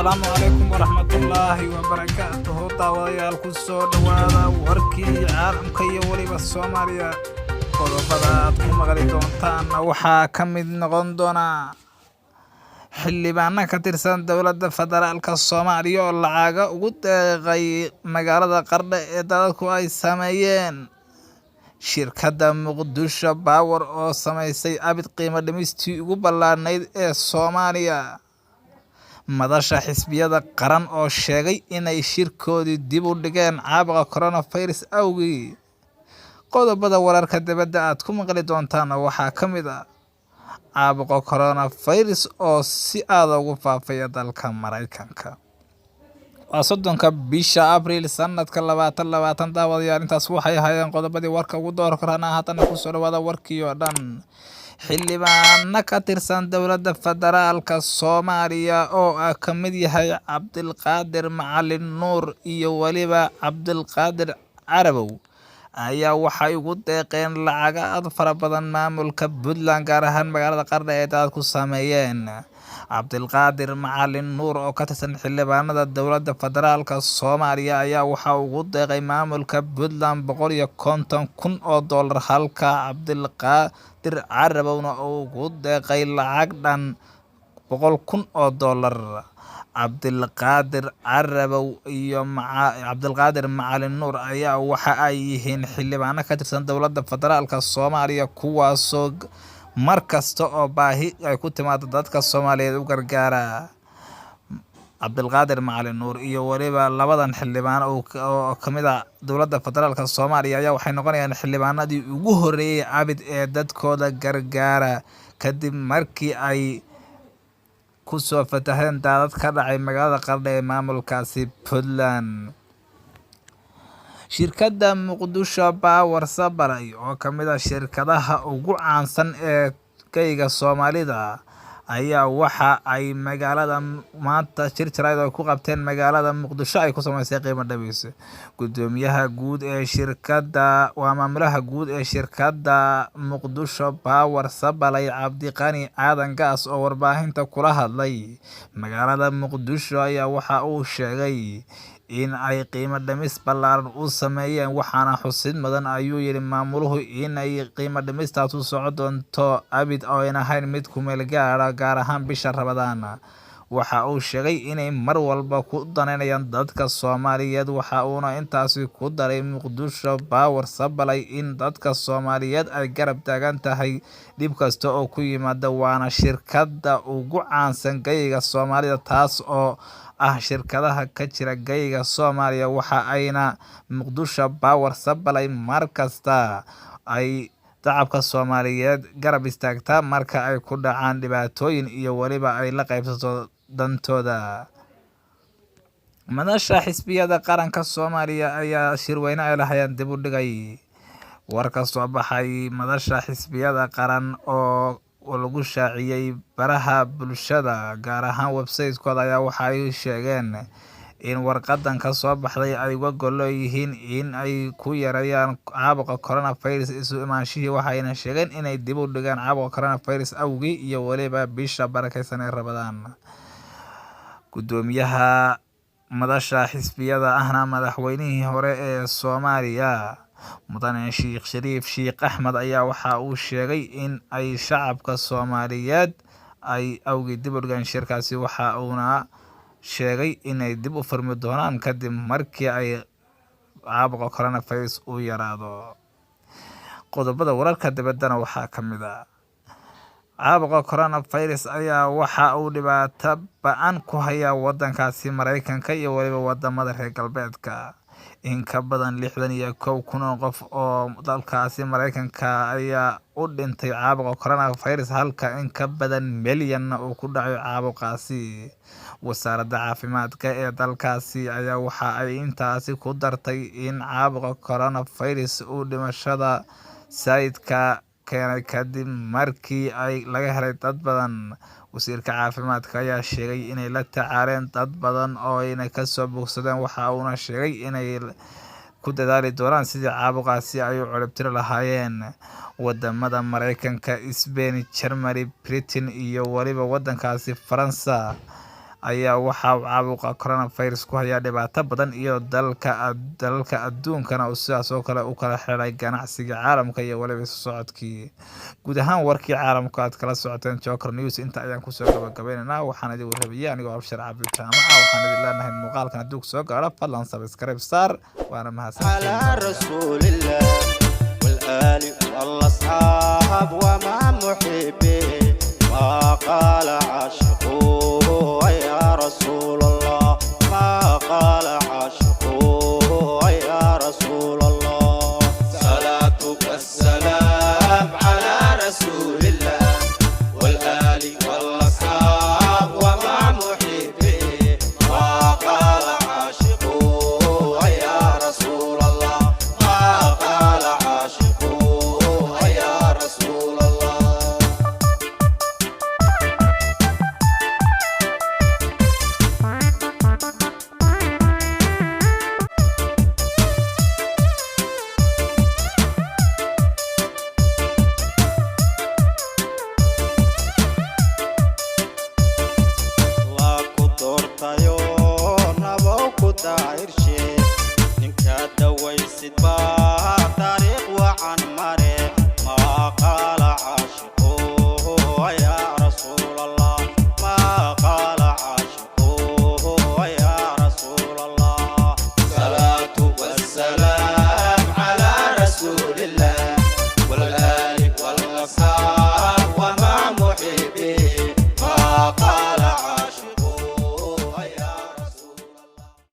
Asalaamu calaykum waraxmatullaahi wabarakaatuhu. Daawadayaal, ku soo dhowaada warkii caalamka iyo weliba Soomaaliya. Qodobada aad ku maqli doontaanna waxaa ka mid noqon doona xildhibaano ka tirsan dowladda federaalka Soomaaliya oo lacaga ugu deeqay magaalada Qardho ee daadadku ay saameeyeen, shirkadda Muqdisho Power oo samaysay abid qiimo dhimistii ugu ballaadhnayd ee Soomaaliya, madasha xisbiyada qaran oo sheegay inay shirkoodii dib u dhigeen caabuqa coronavirus awgii. Qodobada wararka dibadda aad ku maqli doontaana waxaa ka mid ah caabuqa coronavirus oo si aad ugu faafaya dalka Maraykanka. Waa 30-ka bisha Abriil sanadka 2020. Daawadayaal, intaas waxay ahaayeen qodobadii warka ugu doorka roonaa. Haatana kusoo dhawaada warkii oo dhan. Xildhibaano ka tirsan dowladda federaalka Soomaaliya oo ah ka mid yahay Cabdilqaadir Macalin Nuur iyo weliba Cabdilqaadir Carabow ayaa waxay ugu deeqeen lacago aad fara badan maamulka Puntland, gaar ahaan magaalada Qardho ee daadadku saameeyeen. Cabdilqaadir Macalin Nuur oo ka tirsan xildhibaanada dowladda federaalka Soomaaliya ayaa waxa ugu deeqay maamulka Puntland $150,000, halka Cabdilqaadir Carabowna uu ugu deeqay lacag dhan $100,000. Cabdilqaadir Carabow iyo Cabdilqaadir Macalin Nuur ayaa waxa ay yihiin xildhibaano ka tirsan dowladda federaalka Soomaaliya, kuwaasoo mar kasta oo baahi ay ku timaado dadka Soomaaliyeed u gargaara. Cabdilqaadir Macalin Nuur iyo weliba labadan xildhibaan oo ka mid ah dowladda federaalka Soomaaliya ayaa waxay noqonayaan xildhibaanadii ugu horreeyay abid ee dadkooda gargaara, kadib markii ay ku soo fataheen daadad ka dhacay magaalada Qardho ee maamulkaasi Puntland. Shirkadda Muqdisho Power Supply oo ka mid ah shirkadaha ugu caansan ee geyga Soomaalida ayaa waxa ay magaalada maanta shir jaraa'id ay ku qabteen magaalada Muqdisho ay ku samaysay qiimo dhimis. Gudoomiyaha guud ee shirkadda, waa maamulaha guud ee shirkadda Muqdisho Power Supply, Cabdiqani Aadan Gaas, oo warbaahinta kula hadlay magaalada Muqdisho ayaa waxa uu sheegay in ay qiimo dhimis ballaaran u sameeyeen. Waxaana xusid mudan, ayuu yidhi maamuluhu, inay qiimo dhimistaas u socon doonto abid oo ayna ahayn mid ku meel gaara, gaar ahaan bisha Ramadaan. Waxa uu sheegay inay mar walba ku daneynayaan dadka Soomaaliyeed. Waxa uuna intaasi ku daray Muqdisho Power Supply in dadka Soomaaliyeed ay garab taagan tahay dhib kasta oo ku yimaada, waana shirkadda ugu caansan geyga Soomaalida, taas oo ah shirkadaha ka jira geyga Soomaaliya. Waxa ayna Muqdisho Power Supply mar kasta ay shacabka Soomaaliyeed garab istaagtaa marka ay ku dhacaan dhibaatooyin iyo weliba ay la qaybsato dantooda. Madasha xisbiyada qaranka Soomaaliya ayaa shirweyne ay lahayeen dib u dhigay. War ka soo baxay madasha xisbiyada qaran oo lagu shaaciyay baraha bulshada, gaar ahaan website-kooda, ayaa waxa ay sheegeen in warqadan ka soo baxday ay uga gol leeyihiin in ay ku yareeyaan caabuqa coronavirus isu imaanshihii. Waxayna sheegeen inay dib u dhigeen caabuqa coronavirus awgii iyo weliba bisha barakeysan ee Ramadaan. Gudoomiyaha madasha xisbiyada ahna madaxweynihii hore ee Soomaaliya, Mudane Sheekh Shariif Sheekh Axmed, ayaa waxa uu sheegay in ay shacabka Soomaaliyeed ay awgii dib u dhigeen shirkaasi. Waxa uuna sheegay inay dib u furmi doonaan kadib markii ay caabuqa coronavirus uu yaraado. Qodobada wararka dibaddana waxaa ka mid ah caabuqa coronavirus ayaa waxa uu dhibaato ba'an ku hayaa wadankaasi Maraykanka iyo weliba wadamada reer galbeedka. In ka badan 61,000 oo qof oo dalkaasi Maraykanka ayaa u dhintay caabuqa coronavirus, halka in ka badan milyanna uu ku dhacay caabuqaasi. Wasaaradda caafimaadka ee dalkaasi ayaa waxa ay intaasi ku dartay in caabuqa coronavirus uu dhimashada saidka keenay kadib markii ay laga helay dad badan. Wasiirka caafimaadka ayaa sheegay inay la tacaaleen dad badan oo ayna kasoo bogsadeen. Waxa uuna sheegay inay ku dadaali doonaan sidii caabuqaasi ay u ciribtiri lahaayeen. Wadamada Maraykanka, Spain, Germany, Britain iyo weliba wadankaasi Faransa Ayaa waxa uu caabuqa coronavirus ku hayaa dhibaato badan, iyo dalalka adduunkana uu sidaas oo kale u kala xiray ganacsiga caalamka iyo waliba isu socodkii. Guud ahaan warkii caalamka aad kala socoteen Joker News inta ayaan kusoo gabagabaynaynaa. Waxaan idin warrabayay anigoo Abshir Cabdi Jaamaca. Waxaan idin leenahay, muuqaalkan hadduu soo gaaro, fadlan subscribe saar, waana mahadsantihiin. على رسول الله والآل والأصحاب ومع محبه، ما قال عاشقوه يا رسول الله، ما قال عاشقوه يا رسول الله. صلاة والسلام على رسول الله والآل والأصحاب ومع محبه، ما قال عاشقوه يا رسول الله، ما قال عاشقوه يا رسول الله. Waa ku doortayo, nabow ku daahirshe, ninkaa dawaysid baa.